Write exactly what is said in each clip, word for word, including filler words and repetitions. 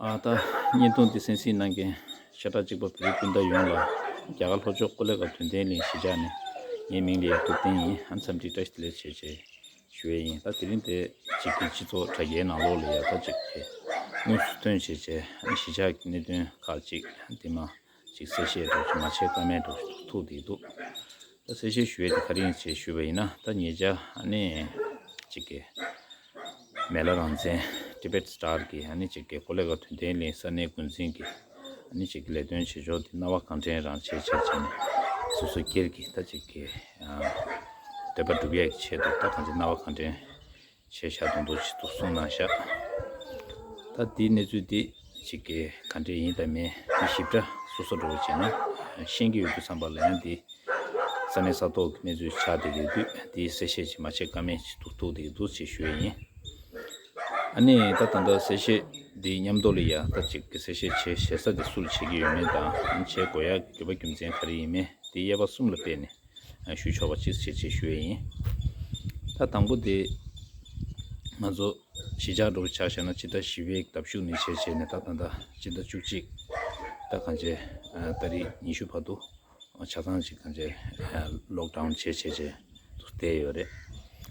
ཨ་ད་བརྙན་ཐུང་འདི་གསན་གཟིགས་གནང་མཁན་ཤ་ཁྲག་གཅིག་པ་བོད་རིགས་སྤུན་ཟླ་ཡོངས་ལ་རྒྱ་གར་ལྷོ་ཕྱོགས་ཀོ་ལེ་གྷལ་དོན་ལྡན་གླིང་གཞིས་ཆགས་ནས་ངའི་མིང་ལ་ཡ་ཐུབ་བསྟན་ཡིན། ཨ་འཚམས་འདྲི་བཀྲ་ཤིས་བདེ་ལེགས་ཆེ་ཆེ་ཞུ་ཡས་ཡིན། ད་དེ་རིང་དེ་གཅིག་གི་སྤྱི་ཚོགས་དྲ་རྒྱའི་ནང་ལོགས་ལ་ཡ་ད་གཅིག་གི་དངོས་སུ་ཐོན་བྱས་བྱས་གཞིས་ཆགས་ཀྱི་གནད་དོན་ཁག་ཅིག་དེ་མ་ཅིག་གསལ་བཤད་འདྲ་ཅིག་མ་བྱས་ཀ་མེད་འདྲ་ཅིག་ཐུག་བསྡད་འདུག་ད་གསལ་བཤད་ཞུ་ཡས་དེ་ག་རེ་ཡིན་ཞེས་ཞུས་པ་ཡིན་ན། ད་ཉེ་ཆར་ཨ་ནི་གཅིག་གི་མེ་ལ་རང་བཙན་Tibet Star གི་ཨ་ནི་གཅིག་གི་ཀོ་ལེ་གྷལ་དོན་ལྡན་གླིང་ས་གནས་འགོ་འཛིན་གྱི་ཨ་ནི་གཅིག་གི་ལས་དོན་བྱེད་ཕྱོགས་དེ་སྣང་བ་གང་དྲན་རང་བྱས་བྱས་བྱས་ནས་སོ་སོ་སྒེར་གྱི་ད་གཅིག་གི་འདོད་པ་སྒྲུབ་ཡས་ཀྱི་ཆེད་དུ་ད་གང་ཅི་སྣང་བ་གང་དྲན་བྱས་བཞག་དོན་དུ་ཆེད་དུ་གསུངས་གནང་བཞག་ད་དེའི་གནས་ཚུལ་དེ་གཅིག་གི་ག་འདྲས་ཡིན་དང་མིན་དེ་ཞིབ་ཕྲ་སོ་སོ་འགྲོ་བྱས་ན་ཤེས་ཀྱི་ཡོད་དུས་ཙམ་པ་ལ་ཡང་དེ་ས་གནས་ས་ཐོག་གི་གནས་ཚུལ་ཆགས་བསྡད་ཀྱི་ཡོད་དུས་དེའི་གསལ་བཤད་ཅིག་མ་བྱས་ཀ་མེད་ཅིག་ཏུ་ཐུག་བསྡད་ཀྱི་འདུག་ཅེས་ཞུ་ཡས་ཡིན། ཨ་ནི་ད་ད་ལྟ་གསལ་བཤད་འདི་མཉམ་དུ་ལ་ཡ་ད་ཅིག་གི་གསལ་བཤད་བྱེད་བྱེད་ས་དེ་སུ་ལ་བྱེད་ཀྱི་ཡོད་མེད་དང་བྱེད་དགོས་ཡ་གི་རྒྱུ་བ་རྒྱུ་མཚན་ག་རེ་ཡིན་མིན་དེ་དབྱེ་བ་གསུམ་ལ་སྤེལ་ནས་ཞུ་ཆོག་པ་ཅིག་བྱེད་ཅེས་ཞུ་ཡས་ཡིན། ད་དང་པོ་དེ་ང་ཚོ་གཞིས་ཆགས་འགྲོ་ཆ་བཞག་ན་ཕྱི་ཟླ་བཞི་པའི་ལྡབ་གཞུག་ནས་བྱས་བྱས་ནས་ད་ད་ལྟ་ཕྱི་ཟླ་བཅུ་གཅིག་ད་གང་བྱས་ཏ་རིག་ཉི་ཤུ་བར་དུ། ཆ་ཚང་ཅིག་གང་བྱས་ལོག་ཌའུན་བྱས་བྱས་བྱས་འདུག་བསྡད་ཡོད་རེད།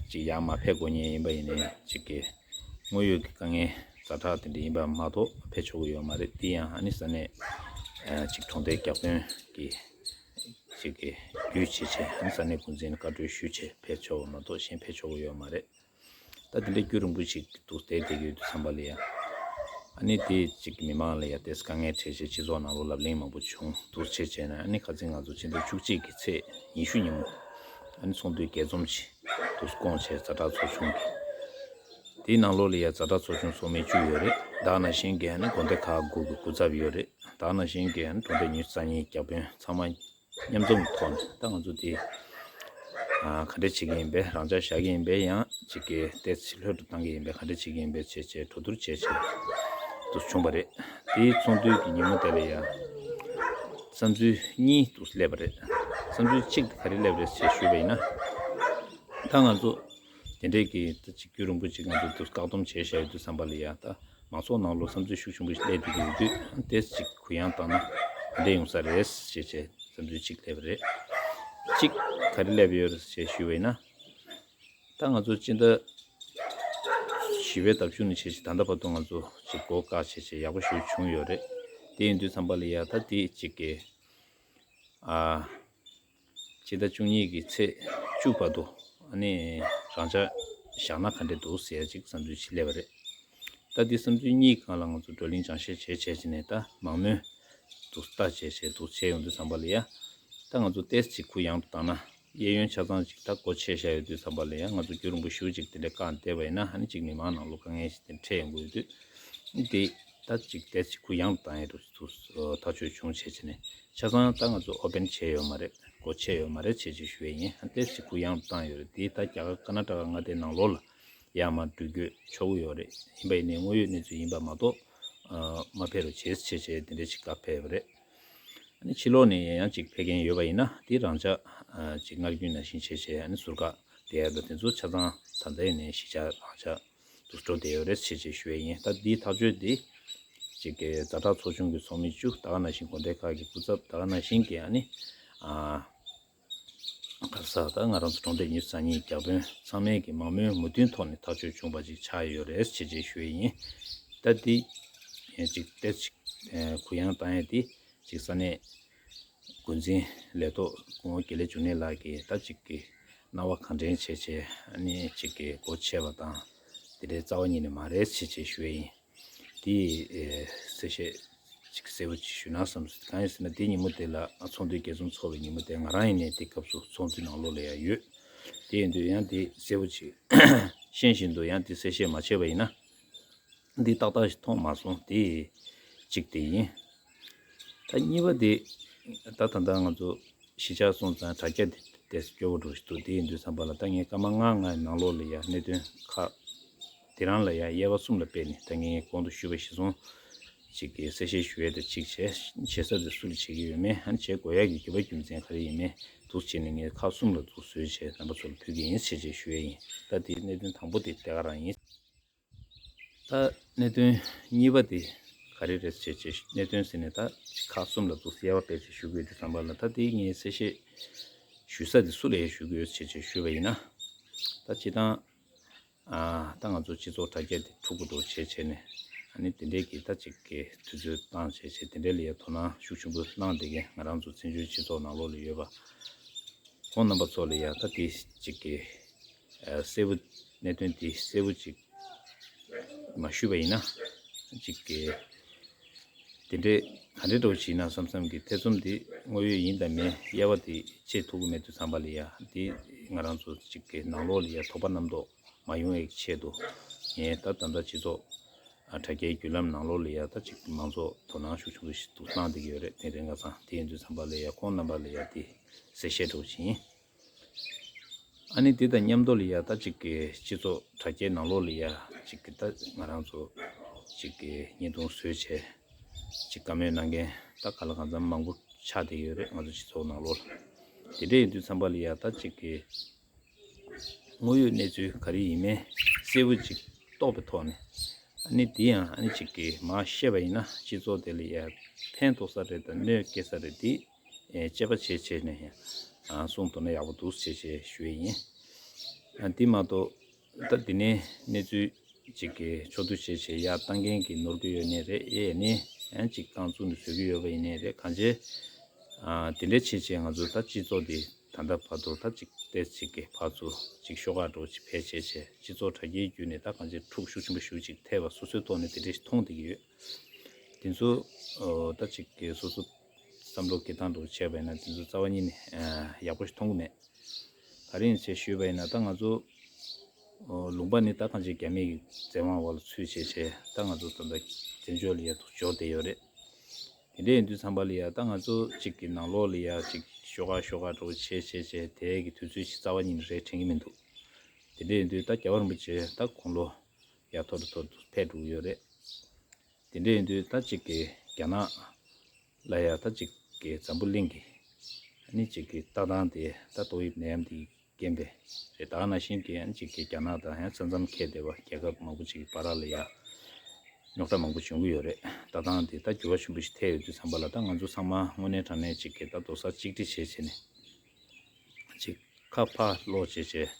ཅིག་ཡང་མ་ཕེབས་དགོས་ཉེན་ཡིན་པ་ཡིན་ནའི་ཅིག་གི་དངོས་ཡོད་ཀྱི་དཀའ་ངལ་ཛ་དྲག་དེ་འདྲ་ཡིན་པ་མ་གཏོགས་ཕེབས་ཆོག་གི་ཡོད་མ་རེད། དེ་ཡང་ཨ་ནི་ས་གནས་ཅིག་གྲོང་རྡལ་བརྒྱ་དཔོན་གྱི་ཅིག་གི་བརྒྱུད་བྱས་བྱས་ཨ་ནི་ས་གནས་འགོ་འཛིན་བཀའ་འཁྲོལ་ཞུས་བྱས་ཕེབས་ཆོག་གི་མ་གཏོགས་གཞན་ཕེབས་ཆོག་གི་ཡོད་མ་རེད། ད་དེ་འདྲའི་རྒྱུན་རིང་པོ་ཞིག་འདུག་བསྡད་བསྡད་ཀྱི་ཡོད་དུས་ཙམ་པ་ལ་ཡ། ཨ་ནི་དེ་གཅིག་མི་མང་ལ་ཡ་ཏོག་ཙམ་དཀའ་ངལ་འཕྲད་བྱས་སྤྱི་ཚོགས་ནང་ལོགས་ལབ་གླེང་མང་པོ་བྱུང་འདུག་བྱས་བྱས་ན་ཨ་ནི་ཁ་སང་ང་ཚོ་ཕྱི་ཟླ་བཅུ་གཅིག་གི་ཚེས་ཉི་ཤུ་ཉིན་མོ་ཨ་ནི་ཚོགས་འདུའི་རྒྱས་འཛོམས་ཤིག་འདུག་བསྐོངས་བྱས་ཛ་དྲག་ཚོགས་ཆུང་གི་དེའི་ནང་ལོགས་ལ་ཡ་ཛ་དྲག་ཚོགས་ཆུང་ཚོགས་མི་བཅུ་ཡོད་རེད། ད་ག་ནང་བཞིན་གྱི་ཨ་ནི་དགོན་སྡེ་ཁག་དགུ་གི་སྐུ་ཚབ་ཡོད་རེད། ད་ག་ནང་བཞིན་གྱི་ཨ་ནི་གྲོང་སྡེ་ཉི་ཤུ་རྩ་གཉིས་བརྒྱ་དཔོན་ཚང་མ་མཉམ་འཛོམས་ཐོག་ནས་ད་ང་ཚོ་དེ་ཨ་ག་འདྲས་བྱེད་ཀྱི་ཡིན་པས་རང་འཇགས་བཞག་གི་ཡིན་པས་ཡང་གཅིག་གི་ཏོག་ཙམ་ལྷོད་དུ་བཏང་གི་ཡིན་པས་ག་འདྲས་བྱེད་ཀྱི་ཡིན་པས་བྱས་བྱས་གྲོས་བསྡུར་བྱས་བྱས་འདུག་བྱུང་བ་རེད། དེའི་ཚོགས་འདུའི་གི་ཉིན་མོ་དེ་ལ་ཡང་བསམ་ཚུལ་གཉིས་འདུག་སླེབས་པ་རེད། བསམ་ཚུལ་གཅིག་དེ་ག་རེ་སླེབས་རེད་ཅེས་ཞུས་པ་ཡིན་ན། ད་ང་ཚོ་དེ་འདྲས་ཀྱི་ད་གཅིག་གྱུར་རིང་པོ་ཅིག་ང་ཚོ་འདུག་བཀག་སྡོམ་བྱས་བཞག་ཡོད་དུས་ཙམ་པ་ལ་ཡང་ད། མང་ཚོགས་ནང་ལོགས་བསམ་ཚུལ་ཤུགས་ཆེན་པོ་ཞིག་སླེབས་བསྡད་ཀྱི་ཡོད་དུས་ཏོག་ཙམ་ཅིག་གུ་ཡངས་བཏང་ན་ག་འདྲ་ཡོང་ས་རེད་ཅེས་བྱས་བསམ་ཚུལ་གཅིག་སླེབས་པ་རེད། གཅིག་ག་རེ་སླེབས་ཡོད་རེད་ཅེས་ཞུས་པ་ཡིན་ན། ད་ང་ཚོ་སྤྱི་ཟླ་བཞི་པའི་ལྡབ་གཞུག་ནས་བྱས་བྱས་ད་ལྟ་བར་དུ་ང་ཚོ་ཅིག་སྒོ་བཀག་བྱས་བྱས་ཡག་པོ་ཞིག་བྱུང་ཡོད་རེད། དེ་ཡིན་དུས་ཙམ་པ་ལ་ཡ་ད་དེ་གཅིག་གི་ཨ། ཕྱི་ཟླ་བཅུ་གཉིས་ཀྱི་ཚེས་བཅུ་བར་དུ་ཨ་ནི་རང་འཇགས་བཞག་ན་ག་འདྲས་འདུག་ཟེར་ཡ་ཅིག་བསམ་ཚུལ་ཞིག་སླེབས་པ་རེད། ད་འདི་བསམ་ཚུལ་གཉིས་སྒང་ལ་ང་ཚོ་བགྲོ་གླེང་སྦྱང་བཤད་བྱས་བྱས་བྱས་ནས་ད་མང་མོས་འདུག་ལྟ་བྱས་བྱས་འདུག་བྱས་ཡོང་དུས་ཙམ་པ་ལ་ཡ། ད་ང་ཚོ་ཏོག་ཙམ་ཅིག་གུ་ཡངས་དུ་བཏང་ན་གཡས་གཡོན་ཆ་ཚང་ཅིག་ད་སྒོ་ཕྱེ་བཞག་ཡོད་དུས་ཙམ་པ་ལ་ཡ་ང་ཚོ་རྒྱུན་རིང་པོ་ཞེ་པོ་ཅིག་དེ་འདྲས་བཀག་བསྡད་པ་ཡིན་ན་ཨ་ནི་ཅིག་མི་མང་ནང་ལོགས་དཀའ་ངལ་ཞིག་དེ་འཕྲད་ཡོང་གི་ཡོད་དུས། འདི་ད་ཅིག་ཏོག་ཙམ་གུ་ཡངས་བཏང་ཡས་འདུག་འདུག་ཐག་གཅོད་བྱུང་བྱས་བྱས་ནས་ཆ་ཚང་ད་ང་ཚོ་ཨོ་པན་བྱས་ཡོད་མ་རེད། སྒོ་ཕྱེ་ཡོད་མ་རེད་བྱས་བྱས་ཞུ་ཡས་ཡིན། ཏོག་ཙམ་གུ་ཡངས་བཏང་ཡོད་རེད། འདི་ད་རྒྱ་གར་ཀར་ན་ཊ་ཀ་མངའ་སྡེའི་ནང་ལོགས་ལ་ཡར་མར་འགྲུལ་སྐྱོད་ཆོག་གི་ཡོད་རེད། ཡིན་པ་ཡིན་ནའི་དངོས་ཡོད་གནས་ཚུལ་ཡིན་པ་མ་གཏོགས་མ་ཕེབས་རོགས་བྱས་བྱས་བྱས་དེ་འདྲས་ཅིག་བཀའ་ཕེབས་པ་རེད། ཨ་ནི་ཕྱི་ལོགས་ནས་ཡང་ཅིག་ཕེབས་མཁན་ཡོད་པ་ཡིན་ན་དེ་རང་འཇགས་ཅིག་སྔར་རྒྱུན་ནང་བཞིན་བྱས་བྱས་ཨ་ནི་ཟུར་བཀག་བསྡད་ཡ་དང་དེ་ཚོ་ཆ་ཚང་ད་ལྟ་ཡིན་ནའི་གཞིས་ཆགས་རང་འཇགས་དུ་འགྲོ་བསྡད་ཡོད་རེད་ཅེས་ཅེས་ཞུ་ཡས་ཡིན། ད་འདིའི་ཐག་གཅོད་འདི་ཅིག་གི་ཛ་དྲག་ཚོགས་ཆུང་གི་ཚོགས་མི་བཅུ་ད་ག་ནང་བཞིན་དགོན་སྡེ་ཁག་གི་སྐུ་ཚབ་ད་ག་ནང་བཞིན་གྱི་ཨ་ནི་ཨ་ག་ས་ད་ང་རང་ཚོ་གྲོང་སྡེ་ཉི་ཤུ་རྩ་གཉིས་བརྒྱ་དཔོན་ཚང་མས་ཀྱི་མང་མོས་མོས་མཐུན་ཐོག་ནས་ཐག་གཅོད་བྱུང་བ་ཅིག་ཆགས་ཡོད་རེད་ཅེས་ཅེས་ཞུ་ཡས་ཡིན། ད་འདི་ཅིག་ཏོག་ཙམ་གུ་ཡངས་བཏང་ཡས་འདི་ཅིག་ས་གནས་འགོ་འཛིན་ལས་ཐོག་སྐུ་ངོ་དགེ་ལེགས་འབྱུང་གནས་ལགས་ཀྱིས་ད་ཅིག་གི་སྣང་བ་གང་དྲན་བྱས་བྱས་ཨ་ནི་ཅིག་གི་སྒོ་ཕྱེ་བ་དང་དེ་འདྲའི་རྩ་བ་ཉིད་ནས་མ་རེད་ཅེས་ཅེས་ཞུ་ཡས་ཡིན། དེ་ཨེ་གསལ་བཤད་ཅིག་གསལ་པོ་ཅིག་ཞུ་ན་བསམ་སོང་། གང་ཡིན་ཟེར་ན་དེ་ཉིན་མོ་དེ་ལ་ཚོགས་འདུའི་རྒྱས་འཛོམས་ཚོགས་པའི་ཉིན་མོ་དེ་ང་རང་ཡིན་ནའི་དེ་སྐབས་སུ་ཚོགས་འདུའི་ནང་ལོགས་ལ་ཡང་ཡོད། དེ་ཡིན་དུས་ཡང་དེ་གསལ་པོ་ཅིག་ཤེས་བཞིན་དུ་ཡང་དེ་གསལ་བཤད་མ་བྱས་པ་ཡིན་ན། འདི་ཏག་ཏག་ཞིག་མཐོང་མ་སོང་། དེ་གཅིག་དེ་ཡིན། ད་གཉིས་པ་དེ་ད་ད་ལྟ་ང་ཚོ་གཞིས་ཆགས་སོང་ཙང་དྲ་རྒྱ་དེ་དེ་སྐྱོ་བོ་འགྲོ་ཞིག་འདུག་དེ་ཡིན་དུས་ཙམ་པ་ལ་ད་ངས་སྐར་མ་ལྔ་ལྔའི་ནང་ལོགས་ལ་ཡ་གནད་དོན་ཁག་དེ་རང་ལ་ཡ་དབྱེ་བ་གསུམ་ལ་སྤེལ་ནས་ད་ངས་གོང་དུ་ཞུས་པ་གཞིར་བཟུང་ཅིག་གི་གསལ་བཤད་ཞུ་ཡས་དེ་གཅིག་བྱས། བྱེད་ས་དེ་སུ་ལ་བྱེད་ཀྱི་ཡོད་མེད། ཨ་ནི་བྱེད་དགོས་ཡ་གི་རྒྱུ་བ་རྒྱུ་མཚན་ག་རེ་ཡིན་མེད་འདུག་བྱས་ནས་ངས་ཁག་གསུམ་ལ་འདུག་བཟོས་བྱས་རྣམ་པ་ཚོ་ལ་ཕུལ་གྱི་ཡིན་ཞེས་བྱས་ཞུ་ཡས་ཡིན། ད་དེ་གནད་དོན་དང་པོ་དེ་དེ་ག་རང་ཡིན། ད་གནད་དོན་གཉིས་པ་དེ་ ག་རེ་རེད་ཟེར་བྱས་གནད་དོན་ཟེར་ནས་ད་ཁག་གསུམ་ལ་འདུག་དབྱེ་བ་སྤེལ་བྱས་ཞུ་གི་ཡོད་དུས་ཙམ་པ་ལ། ད་དེ་ངས་གསལ་བཤད་ཞུ་ས་དེ་སུ་ལ་ཡང་ཞུ་གི་ཡོད་ཟེར་བྱས་ཞུས་པ་ཡིན་ན། ད་སྤྱིར་བཏང་ཨ་ད་ང་ཚོ་སྤྱི་ཚོགས་དྲ་རྒྱ་དེ་འཁྲུག་པོ་འགྲོ་བྱས་བྱས་ནས། ཨ་ནི་དེ་འདྲའི་གི་ད་ཅིག་གི་དུས་ཚོད་བཏང་བྱས་བྱས་དེ་འདྲའི་ལ་ཡང་དོ་སྣང་ཤུགས་ཆེན་པོ་གནང་བསྡད་མཁན་ང་རང་ཚོ་བཙན་བྱོལ་སྤྱི་ཚོགས་ནང་ལོགས་ལ་ཡོད་པ་ཁོང་རྣམ་པ་ཚོ་ལ་ཡང་ད་དེ་ཅིག་གི་ཨ་གསལ་པོ་གནད་དོན་དེ་གསལ་པོ་ཅིག་མ་ཞུས་པ་ཡིན་ན། ཅིག་གི་དེ་འདྲའི་ག་འདྲའི་འདྲ་བོ་ཞིག་ཡིན་ན་བསམ་བསམ་གི་ཐེ་ཚོམ་དེ་དངོས་ཡོད་ཡིན་དང་མིན་དབྱེ་བ་དེ་ཕྱེ་ཐུབ་ཀྱི་མེད་དུས་ཙམ་པ་ལ་ཡ། དེ་ང་རང་ཚོ་ཅིག་གི་ནང་ལོགས་ལ་ཡ་དོགས་པ་རྣམ་རྟོག་མ་ཡོང་བའི་ཆེད་དུ། ངས་ད་ད་ལྟ་སྤྱི་ཚོགས་ཨ་དྲ་རྒྱའི་བརྒྱུད་ལམ་ནང་ལོགས་ལ་ཡ་ད་ཅིག་མང་ཚོགས་དོ་སྣང་ཤུགས་ཆེན་པོ་ཞིག་ཏུ་བཏང་བསྡད་ཀྱི་ཡོད་རེད། དེ་རིང་ཁ་སང་དེ་ཡིན་དུས་ཙམ་པ་ལ་ཡ་ཁོང་རྣམ་པ་ལ་ཡ་དེ་གསལ་བཤད་འདྲ་བོ་ཞིག་ཡིན། ཨ་ནི་དེ་དང་མཉམ་དུ་ལ་ཡ་ད་ཅིག་གི་སྤྱི་ཚོགས་དྲ་རྒྱའི་ནང་ལོགས་ལ་ཡ་ཅིག་གི་ད་ང་རང་ཚོ་ཅིག་གི་བརྙན་ཐུང་བཟོས་བྱས་ཅིག་བཀའ་མོལ་གནང་མཁན་ད་ག་ལ་གང་འཚམ་མང་པོ་ཆགས་བསྡད་ཡོད་རེད། ང་ཚོ་སྤྱི་ཚོགས་ནང་ལོགས་ལ། དེ་འདྲ་ཡིན་དུས་ཙམ་པ་ལ་ཡ་ད་ཅིག་གི་དངོས་ཡོད་གནས་ཚུལ་ག་རེ་ཡིན་མིན་གསལ་པོ་ཅིག་རྟོགས་པའི་ཐོག་ནས། ཨ་ནི་དེ་ཡང་ཨ་ནི་ཅིག་གི་མར་བཤད་པ་ཡིན་ན་སྤྱི་ཚོགས་དེ་ལ་ཡ་ཕན་ཐོགས་ས་རེད་དང་གནོད་སྐྱེལ་ས་རེད། དེ་ཨེ་དཔྱད་པ་བྱས་བྱས་ནས་ཡང་ཨ་གསུངས་ཐུབ་ན་ཡག་པོ་འདུག་ཟེར་བྱས་ཞུ་ཡས་ཡིན། ཨ་དེ་མ་གཏོགས་ད་དེ་ནས་གནས་ཚུལ་ཅིག་གི་ཕྱོགས་བསྡུས་བྱས་བྱས་ཡར་བཏང་མཁན་གྱི་ནོར་འཁྲུལ་ཡོད་ནའི་རེད། ཨེ་ནས་ཡང་ཅིག་རྐང་བཙུགས་ནས་བཟོ་གི་ཡོད་པ་ཡིན་ནའི་རེད། གང་བྱས་ཨ་དེ་འདྲ་བྱས་བྱས་ང་ཚོ་ད་སྤྱི་ཚོགས་འདི་ད་ལྟ་བར་དུ་ད་ཅིག་ཏོག་ཙམ་གྱི་ཕར་ཚུར་ཅིག་ཤོག་ཁག་འདྲ་བོ་ཅིག་འཕེལ་བྱས་བྱས་སྤྱི་ཚོགས་དྲ་རྒྱའི་བརྒྱུད་ནས་ད་གང་བྱས་འཁྲུག་ཤུགས་ཆེན་པོ་ཞེ་པོ་ཅིག་ཐེབས་པ་སོ་སོའི་ཐོག་ནས་དེ་འདྲ་ཞིག་མཐོང་བསྡད་ཀྱི་ཡོད། དེ་ཚོ་ཨོ་ད་ཅིག་གི་སོ་སོ་བསམ་བློ་འཁྱེར་སྟངས་འདྲ་བོ་བྱས་པ་ཡིན་ན་དེ་ཚོ་རྩ་བ་ཉིད་ནས་ཨ་ཡག་པོ་ཞིག་མཐོང་གི་མེད། ག་རེ་ཡིན་ཟེར་ཞུས་པ་ཡིན་ན་ད་ང་ཚོ་ཨོ་ལུང་པ་ནི་ད་གང་ཅི་རྒྱ་མིའི་བཙན་དབང་འོག་ལ་ཚུད་བྱས་བྱས་ད་ང་ཚོ་ད་ལྟ་བཙན་བྱོལ་ལ་ཡ་ཐུག་འབྱོར་བསྡད་ཡོད་རེད། དེ་འདྲ་ཡིན་དུས་ཙམ་པ་ལ་ཡ་ད་ང་ཚོ་གཅིག་གི་ནང་ལོགས་ལ་ཡ་གཅིག་ཤོག་ཁག་ཤོག་ཁག་འདྲ་བོ་བྱས་བྱས་བྱས་དེ་གི་དུས་ཚོད་ཞིག་རྩ་བ་ཉིད་ནས་རེད་དྲན་གྱི་མི་འདུག་དེ་འདྲ་ཡིན་དུས་ད་རྒྱལ་བ་རིན་པོ་ཆེ་ད་དགུང་ལོ་ཡ་མཐོ་རུ་མཐོ་རུ་ཕེབས་འགྲོ་གི་ཡོད་རེད། དེ་འདྲ་ཡིན་དུས་ད་གཅིག་གི་རྒྱ་ནག་ལ་ཡ་ད་གཅིག་གི་འཛམ་བུ་གླིང་གི་ཨ་ནི་གཅིག་གི་ལྟ་སྟངས་དེ་ད་ཏོག་དབྱིབས་ནད་ཡམས་དེ་རྐྱེན་པས་རེད། ད་ག་ནང་བཞིན་གྱི་ཨ་ནི་གཅིག་གི་རྒྱ་ནག་དང་ཡང་ས་མཚམས་འཁེལ་བསྡད་པ་རྒྱལ་ཁབ་མང་པོ་ཅིག་གི་བར་ལ་ཡ་རྙོག་དྲ་མང་པོ་བྱུང་གི་ཡོད་རེད། ལྟ་སྟངས་དེ་ད་འགྱུར་བ་ཆེན་པོ་ཞིག་ཐེབས་ཡོད་དུས་ཙམ་པ་ལ་ད་ང་ཚོ་ཚང་མ་དངོས་གནས་དྲང་གནས་གཅིག་གི་ད་རྡོག་རྩ་གཅིག་སྒྲིལ་བྱས་བྱས་ནས་གཅིག་ཁ་ཕར་སློག་བྱས་བྱས་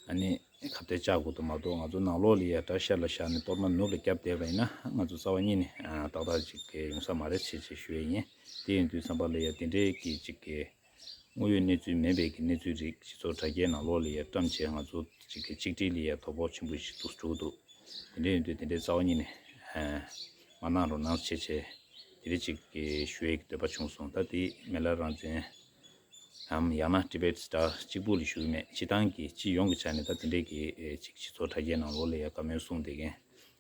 ཨ་ནི་ཁ་གཏད་བཅག་དགོས་འདུག་མ་གཏོགས་ང་ཚོ་ནང་ལོགས་ལ་ཡ་དགྲ་ཤ་ལ་བཞག་ནས་གཏོར་མ་ནུབ་ལ་བརྒྱབ་བསྡད་པ་ཡིན་ན་ང་ཚོ་རྩ་བ་ཉིད་ནས་ཨ་ཏག་ཏག་ཅིག་གི་ཡོང་ས་མ་རེད་ཟེར་བྱས་ཞུ་ཡས་ཡིན། དེ་ཡིན་དུས་ཙམ་པ་ལ་ཡ་དེ་འདྲའི་གི་ཅིག་གི་དངོས་ཡོད་གནས་ཚུལ་མིན་པའི་གི་གནས་ཚུལ་རིགས་སྤྱི་ཚོགས་དྲ་རྒྱའི་ནང་ལོགས་ལ་ཡ་བཀྲམ་བྱས་ང་ཚོ་ཅིག་གི་གཅིག་སྒྲིལ་ལ་ཡ་དོ་ཕོག་ཆེན་པོ་ཞིག་ཏུ་འགྲོ་གི་འདུག་དེ་འདྲ་ཡིན་དུས་དེ་འདྲའི་རྩ་བ་ཉིད་ནས་ཨ་མ་གནང་རོགས་གནང་བྱས་བྱས་དེ་འདྲ་ཅིག་གི་ཞུ་ཡས་ཀྱི་འདོད་པ་བྱུང་སོང་། ད་དེ་མི་ལ་རང་བཙན་འམ་ཡང་ན་Tibet Star གཅིག་པུ་ལ་ཞུ་གི་མེད། སྤྱི་བཏང་གི་སྤྱི་ཡོངས་ཀྱི་ཆ་ནས་ད་དེ་འདྲའི་གི་ཨེ་ཅིག་སྤྱི་ཚོགས་དྲ་རྒྱའི་ནང་ལོགས་ལ་ཡ་བཀའ་མོལ་གསུངས་བསྡད་མཁན་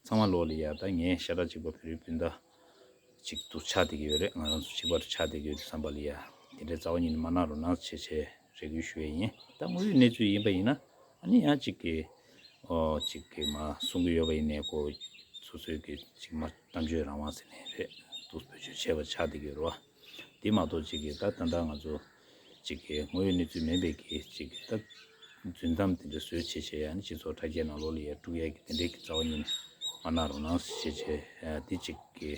ཚང་མ་ལོགས་ལ་ཡ་ད་ངས་ཤ་ཁྲག་གཅིག་པ་བོད་རིགས་སྤུན་ཟླ་གཅིག་ཏུ་ཆགས་བསྡད་ཀྱི་ཡོད་རེད། ང་རང་ཚོ་གཅིག་པ་རུ་ཆགས་བསྡད་ཀྱི་ཡོད་དུས་ཙམ་པ་ལ་ཡ་དེ་འདྲའི་རྩ་བ་ཉིད་ནས་མ་གནང་རོགས་གནང་བྱས་བྱས་རེ་སྐུལ་ཞུ་ཡས་ཡིན། ད་དངོས་ཡོད་གནས་ཚུལ་ཡིན་པ་ཡིན་ན་ཨ་ནི་ཡང་གཅིག་གི་ཨོ་གཅིག་གི་མ་གསུང་གི་ཡོད་པ་ཡིན་ནའི་ཁོ་སོ་སོའི་གི་གཅིག་མ་གཏམ་བརྗོད་རང་དབང་ཟེར་ནས་རེད་འདུག་བེད་སྤྱོད་བྱས་པ་ཆགས་བསྡད་ཀྱི་ཡོད་རེད་བ། དེ་མ་གཏོགས་གཅིག་གི་ད་ད་ལྟ་ང་ཚོ་གཅིག་གི་དངོས་ཡོད་གནས་ཚུལ་མིན་པའི་གི་གཅིག་གི་ད་རྫུན་གཏམ་དེ་འདྲ་བཟོས་བྱས་བྱས་ཡང་ནི་སྤྱི་ཚོགས་དྲ་རྒྱའི་ནང་ལོགས་ལ་ཡ་དཀྲུག་ཡས་ཀྱི་དེ་འདྲའི་གི་རྩ་བ་ཉིད་ནས་མ་གནང་རོགས་གནང་ཟེར་བྱས་བྱས་དེ་གཅིག་གི་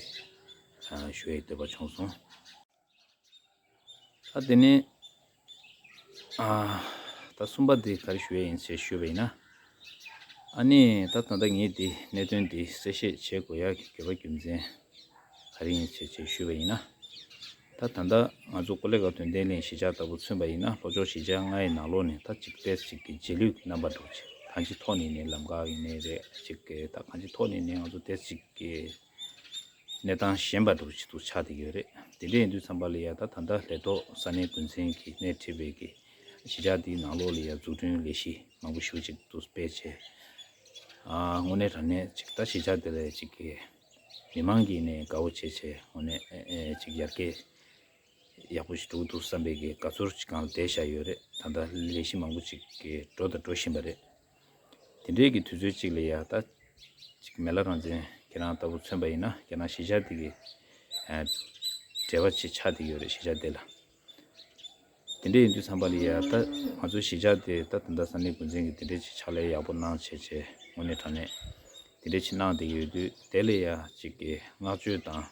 ཞུ་ཡས་འདོད་པ་བྱུང་སོང་། ད་དེ་ནས་ཨ་ད་གསུམ་པ་དེ་ག་རེ་ཞུ་ཡས་ཡིན་ཞེས་ཞུས་པ་ཡིན་ན། ཨ་ནི་ད་ད་ལྟ་ངས་འདི་གནད་དོན་འདི་གསལ་བཤད་བྱེད་དགོས་ཡག་གི་དགོས་པ་རྒྱུ་མཚན་ག་རེ་ཡིན་ཞེས་ཞུས་པ་ཡིན་ན། ད་ད་ལྟ་ང་ཚོ་ཀོ་ལེ་གྷལ་དོན་ལྡན་གླིང་གཞིས་ཆགས་ལྟ་བུ་མཚོན་པ་ཡིན་ན་ལྷོ་ཕྱོགས་གཞིས་ཆགས་ལྔའི་ནང་ལོགས་ནས་ད་ཅིག་ཏོག་ཙམ་ཅིག་གི་རྗེས་ལུས་ཀྱི་རྣམ་པ་འདྲ་བོ་ཅིག་གང་ཅིའི་ཐོག་ནས་ནས་ལམ་ཁ་ཡིན་ནའི་རེད། ཅིག་གི་ད་གང་ཅིའི་ཐོག་ནས་ནས་ང་ཚོ་ཏོག་ཙམ་ཅིག་གི་གནས་སྟངས་ཞན་པ་འདྲ་བོ་ཞིག་ཏུ་ཆགས་བསྡད་ཡོད་རེད། དེ་འདྲ་ཡིན་དུས་ཙམ་པ་ལ་ཡ་ད་ད་ལྟ་ལས་ཐོག་ས་གནས་འགོ་འཛིན་གྱིས་སྣེ་ཁྲིད་པའི་གི་གཞིས་ཆགས་འདིའི་ནང་ལོགས་ལ་ཡ་འཛུགས་སྐྲུན་ལས་གཞི་མང་པོ་ཞེ་པོ་ཅིག་ཏུ་སྤེལ་བྱས། ཨ་དངོས་གནས་དྲང་གནས་ཅིག་ད་གཞིས་ཆགས་འདི་ལ་ཅིག་གི་མི་མང་གིས་ནས་དགའ་བོ་བྱས་བྱས་དངོས་གནས་ཨེ་ཨེ་ཅིག་ཡར་རྒྱས་ཡག་པོ་ཞིག་འགྲོ་གི་འདུག་བསམ་པའི་གི་དགའ་ཚོར་ཅིག་སྒང་ལ་བསྡད་བཞག་ཡོད་རེད། ད་ལྟ་ལས་གཞི་མང་པོ་ཅིག་གི་འགྲོ་དང་འགྲོ་བཞིན་པ་རེད། དེ་འདྲའི་གི་དུས་ཚོད་ཅིག་ལ་ཡ་ད་ཅིག་མི་ལ་རང་བཙན་ཁྱེད་རང་ལྟ་བུ་མཚོན་པ་ཡིན་ན་ཁྱེད་རང་གཞིས་ཆགས་དེ་གི་ཨ་འབྲེལ་བ་ཅིག་ཆགས་བསྡད་ཡོད་རེད་གཞིས་ཆགས་དེ་ལ། དེ་འདྲ་ཡིན་དུས་ཙམ་པ་ལ་ཡ་ད་ང་ཚོ་གཞིས་ཆགས་དེ་ད་ད་ལྟ་ས་གནས་འགོ་འཛིན་གྱིས་དེ་འདྲ་ཅིག་ཕྱག་ལས་ཡག་པོ་གནང་བྱས་བྱས་དངོས་གནས་དྲང་གནས་ དེ་འདྲ་ཅིག་གནང་བསྡད་ཀྱི་ཡོད་དུས། དེ་ལ་ཡ་ཅིག་གི་བསྔགས་བརྗོད་དང་།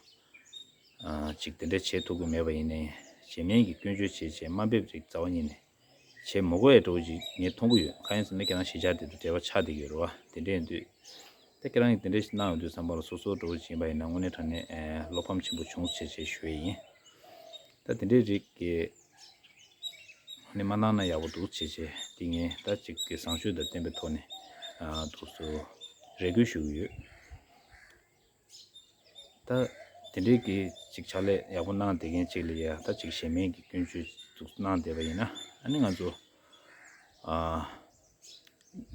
ཨ། ཅིག་དེ་འདྲ་བྱེད་ཐུབ་ཀྱི་མེད་པ་ཡིན་ནའི། བྱེད་མིན་གྱི་སྐྱོན་བརྗོད་བྱས་བྱས་དམའ་འབེབས་རིགས་རྩ་བ་ཉིད་ནས་བྱེད་མི་དགོས་ཡ་འདྲ་བོ་ཅིག་ངས་མཐོང་གི་ཡོད། གང་ཡིན་ཟེར་ན་ཁྱེད་རང་གཞིས་ཆགས་དེ་དང་འབྲེལ་བ་ཆགས་བསྡད་ཀྱི་ཡོད་རེད་བ། དེ་འདྲ་ཡིན་དུས། ད་ཁྱེད་རང་གིས་དེ་འདྲ་ཞིག་གནང་ཡོང་དུས་ཙམ་པ་ལ། སོ་སོ་འདྲ་བོ་ཅིག་ཡིན་པ་ཡིན་ན་དངོས་གནས་དྲང་གནས། ཨེ། བློ་ཕམ་ཆེན་པོ་བྱུང་བྱས་བྱས་ཞུ་ཡས་ཡིན། ད་དེ་འདྲའི་རིགས་ཀྱི་ཨ་ནི་མ་གནང་ན་ཡག་པོ་འདུག་བྱས་བྱས། དེ་ངས་ད་ཅིག་གི་བཟང་སྤྱོད་དང་ལྡན་པའི་ཐོག་ནས། ཨ། འདུག་སེ་རེ་སྐུལ་ཞུ་གི་ཡོད། ད་དེ་འདྲའི་གི་ཅིག་ཕྱག་ལས་ཡག་པོ་གནང་བསྡད་མཁན་ཅིག་ལ་ཡ། ད་ཅིག་གཞན་མའི་གི་སྐྱོན་བརྗོད་འདུག་གནང་བསྡད་པ་ཡིན་ན། ཨ་ནི་ང་ཚོ། ཨ།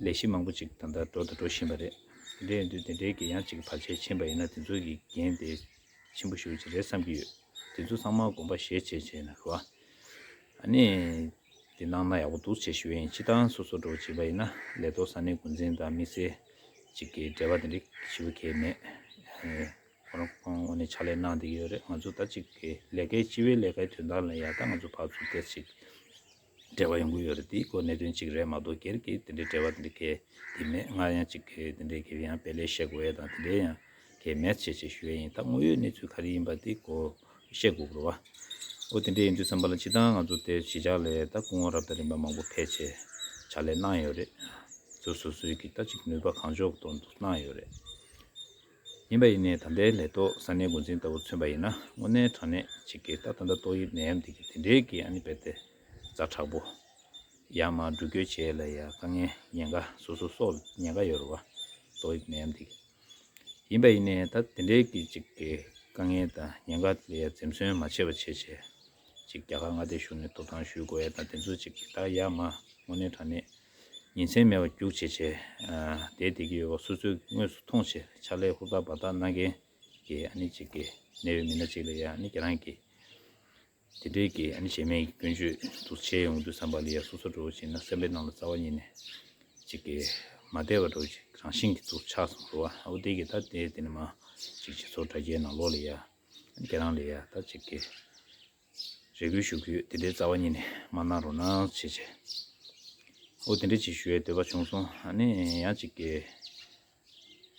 ལས་གཞི་མང་པོ་ཅིག་ད་ལྟ་འགྲོ་དང་འགྲོ་བཞིན་པ་རེད། དེ་འདྲ་ཡིན་དུས་དེ་འདྲའི་གི་ཡང་ཅིག་བར་ཆད་ཕྱིན་པ་ཡིན་ན། དེ་ཚོའི་གི་འགན་དེ་ཆེན་པོ་ཞེ་པོ་ཅིག་རེད་བསམ་གྱི་ཡོད། དེ་ཚོ་ཚང་མ་དགོངས་པ་བཞེས་བྱས་བྱས་ན་རེད་བ། ཨ་ནི་དེ་གནང་ན་ཡག་པོ་འདུག་ཅེས་ཞུ་ཡ་ཡིན། སྤྱིར་བཏང་སོ་སོ་འདྲ་བོ་ཅིག་ཡིན་པ་ཡིན་ན། ལས་ཐོག་ས་གནས་འགོ་འཛིན་དང་དམིགས་བསལ་ཅིག་གི་འབྲེལ་བ་དེ་འདྲ་ཞེ་པོ་གང་ཡང་མེད། ཨེ། ཁོ་རང་ཁོང་དངོས་གནས་ཕྱག་ལས་གནང་བསྡད་ཀྱི་ཡོད་རེད། ང་ཚོ་ད་ཅིག་གི་ལས་ཀའི་སྤྱི་པའི་ལས་ཀའི་དོན་དག་ལ་ཡ། ད་ང་ཚོ་ཕར་ཚུར་ཏོག་ཙམ་འབྲེལ་བ་ཡོང་གི་ཡོད་རེད། དེའི་སྐོར་གནད་དོན་ཅིག་རེད་མ་གཏོགས། སྒེར་གྱི་དེ་འདྲའི་འབྲེལ་བ་དེ་འདྲ་གང་ཡང་མེད། ང་ཡང་ཅིག་གི་དེ་འདྲའི་གི་ཡང་དཔེ་ལས་བཤད་དགོས་ཡ་དང་དེ་འདྲའི་ཡང་གང་ཡང་མེད་བྱས་བྱས་ཞུ་ཡ་ཡིན། ད་དངོས་ཡོད་གནས་ཚུལ་ག་རེ་ཡིན་པ་དེ་སྐོར་བཤད་དགོས་རེད་བ། ཨོ། དེ་འདྲ་ཡིན་དུས་ཙམ་པ་ལ། སྤྱིར་བཏང་ང་ཚོ་དེ་གཞིས་ཆགས་ལ་ད་སྐུ་ངོ་རབ་དང་རིམ་པ་མང་པོ་ཕེབས་བྱས་ཕྱག་ལས་གནང་ཡོད་རེད། ཚོ་སོ་སོའི་གི་ད་ཅིག་ནུས་པ་གང་ལྕོགས་ཐོག་ཏུ་གནང་ཡོད་རེད། ཡིན་པ་ཡིན་ནའི་ད་ལྟའི་ལས་ཐོག་ས་གནས་འགོ་འཛིན་ལྟ་བུ་མཚོན་པ་ཡིན་ན། དངོས་གནས་དྲང་གནས་ཅིག་གི་ད་ད་ལྟ་ཏོག་དབྱིབས་ནད་ཡམས་འདི་གི་དེ་འདྲའི་གི་ཨ་ནི་རྦད་དེ་ཛ་དྲག་པོ། ཡར་མར་འགྲུལ་སྐྱོད་བྱེད་ཡ་ལ་ཡ་དཀའ་ངལ། ཉེན་ཁ། སོ་སོ་སྲོག་ལ་ཉེན་ཁ་ཡོད་རེད་བ། ཏོག་དབྱིབས་ནད་ཡམས་འདི་གི། ཡིན་པ་ཡིན་ནའི་ད་དེ་འདྲའི་གི་ཅིག་གི་དཀའ་ངལ་དང་ཉེན་ཁ་ལ་ཡ་འཛེམ་ཟོན་མ་བྱས་པ་བྱས་བྱས། ཅིག་རྒྱ་གར་མངའ་སྡེ་གཞུང་ནས་ཐོབ་ཐང་ཞུ་དགོས་ཡ་དང་དེ་ཚོ་ཅིག་གི་ད་ཡར་མར་དངོས་གནས་དྲང་གནས་ཉིན་མཚན་མེད་པར་རྒྱུགས་བྱས་བྱས། ཨ། བསྡད་བསྡད་ཀྱི་ཡོད་པ་སོ་སོས་དངོས་སུ་མཐོང་བྱས། ཕྱག་ལས་ཧུར་ཐག་འབད་ཐག་གནང་མཁན་གྱི་ཨ་ནི་ཅིག་གི་གནད་ཡོད་མི་སྣ་ཅིག་ལ་ཡ། ཨ་ནི་ཁྱེད་རང་གིས་དེ་འདྲའི་གི་ཨ་ནི་གཞན་མའི་སྐྱོན་བརྗོད་འདུག་བྱས་ཡོང་དུས་ཙམ་པ་ལ་ཡ། སོ་སོ་འདྲ་བོ་བྱས་ན་སེམས་པའི་ནང་ལ་རྩ་བ་ཉིད་ནས་ཅིག་གི་མ་བདེ་བ་འདྲ་བོ་ཅིག་རང་བཞིན་གྱིས་འདུག་ཆགས་སོང་རེད་བ། ཨོ། དེ་གི་ད་དེ་དེ་ནས་མར་ཅིག་སྤྱི་ཚོགས་དྲ་རྒྱའི་ནང་ལོགས་ལ་ཡ། ཨ་ནི་ཁྱེད་རང་ལ་ཡ་ད་ཅིག་གི་རེ་སྐུལ་ཞུ་གི་ཡོད། དེ་འདྲའི་རྩ་བ་ཉིད་ནས་མ་གནང་རོགས་གནང་བྱས་བྱས། ཨོ། དེ་འདྲ་ཅིག་ཞུ་ཡའི་འདོད་པ་བྱུང་སོང་། ཨ་ནི་ཡང་ཅིག་གི་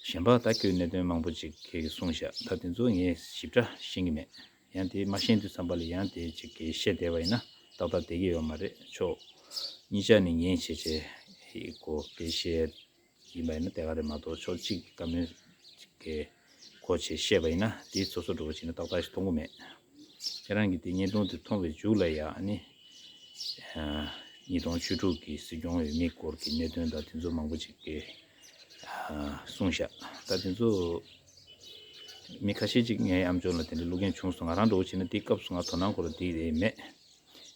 གཞན་པ་ད་ཁྱོད་གནད་དོན་མང་པོ་ཅིག་ཁྱེད་ཀྱིས་གསུངས་ཤག་ད་དེ་ཚོ་ངས་ཞིབ་ཕྲ་ཤེས་ཀྱི་མེད། ཡང་དེ་མ་ཤེས་དུས་ཙམ་པ་ལ་ཡང་དེ་ཅིག་གི་བཤད་བསྡད་པ་ཡིན་ན་ཏག་ཏག་བསྡད་ཀྱི་ཡོད་མ་རེད། ཕྱོགས་གཉིས་ཆ་ནས་ཉན་བྱས་བྱས་སྒོ་ཕྱེ་བཤད། ཡིན་པ་ཡིན་ན་དེ་ག་རེད་མ་གཏོགས། ཕྱོགས་གཅིག་གི་བཀའ་མོལ་གྱི་སྒོ་ཕྱེ་བཤད་པ་ཡིན་ན། དེའི་སོ་སོ་འདྲ་བོ་བྱས་ན་ཏག་ཏག་ཞིག་མཐོང་གི་མེད། ཁྱེད་རང་གིས་དེ་བརྙན་ཐུང་དེ་མཐོང་བའི་མཇུག་ལ་ཡ། ཨ་ནི་ཉིས་སྟོང་བཅུ་དྲུག་གི་སྲིད་སྐྱོང་འོས་མི་སྐོར་གྱི་གནད་དོན་དང་དེ་ཚོ་མང་པོ་ཅིག་གིས་གསུངས་ཤག་ད་དེ་ཚོ་མི་ཁ་ཤས་ཅིག་ངའི་ཨ་མཆོག་ལ་དེ་འདྲའི་བླུག་མཁན་བྱུང་སོང་། ང་རང་འདྲ་བོ་བྱས་ན་དེའི་སྐབས་སུ་ང་དོ་སྣང་ཁོ་རང་དེ་རེད་མེད།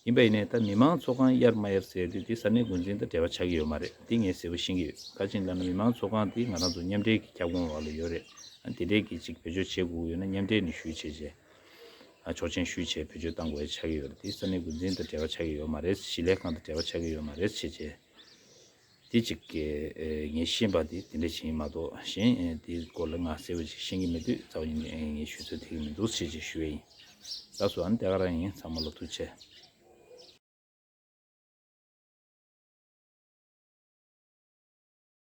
ཡིན་པ་ཡིན་ནའི་ད་མི་མང་ཚོགས་ཁང་གཡར་མ་གཡར་ཟེར་དུས་དེ་ས་གནས་འགོ་འཛིན་དང་འབྲེལ་བ་ཆགས་ཀྱི་ཡོད་མ་རེད། དེ་ངས་གསལ་པོ་ཤེས་ཀྱི་ཡོད། ག་ཅིག་ལབ་ན་མི་མང་ཚོགས་ཁང་དེ་ང་རང་ཚོ་མཉམ་འབྲེལ་གྱི་ཁྱབ་ཁོངས་འོག་ལ་ཡོད་རེད། ཨ། དེ་འདྲས་ཀྱི་ཅིག་བེད་སྤྱོད་བྱེད་དགོས་ཀྱི་ཡོད་ན་མཉམ་འབྲེལ་ནས་ཞུས་བྱས་བྱས། ཨ། ཆོག་མཆན་ཞུས་བྱས་བེད་སྤྱོད་བཏང་དགོས་ཡ་ཆགས་ཀྱི་ཡོད་རེད། དེ་ས་གནས་འགོ་འཛིན་དང་འབྲེལ་བ་ཆགས་ཀྱི་ཡོད་མ་རེད། གཞིས་ལས་ཁང་དང་འབྲེལ་བ་ཆགས་ཀྱི་ཡོད་མ་རེད་བྱས་བྱས། དེ་གཅིག་གི་ཨེ་ངས་ཤེས་པ་དེ་དེ་འདྲ་ཞིག་ཡིན་མ་གཏོགས། གཞན་ཨེ་དེའི་སྐོར་ལ་ང་གསལ་པོ་ཅིག་ཤེས་ཀྱི་མེད་དུས་རྩ་བ་ཉིད་ནས་ཨེ་ངས་ཞུ་ཚོད་ཐིག་གི་མི་འདུག་ཅེས་ཅིག་ཞུ་ཡས་ཡིན། ལགས་སོ། ཨ་ནི་དེ་ག་རང་ཡིན། ཚང་མ་ལ་ཐུགས་རྗེ་ཆེ།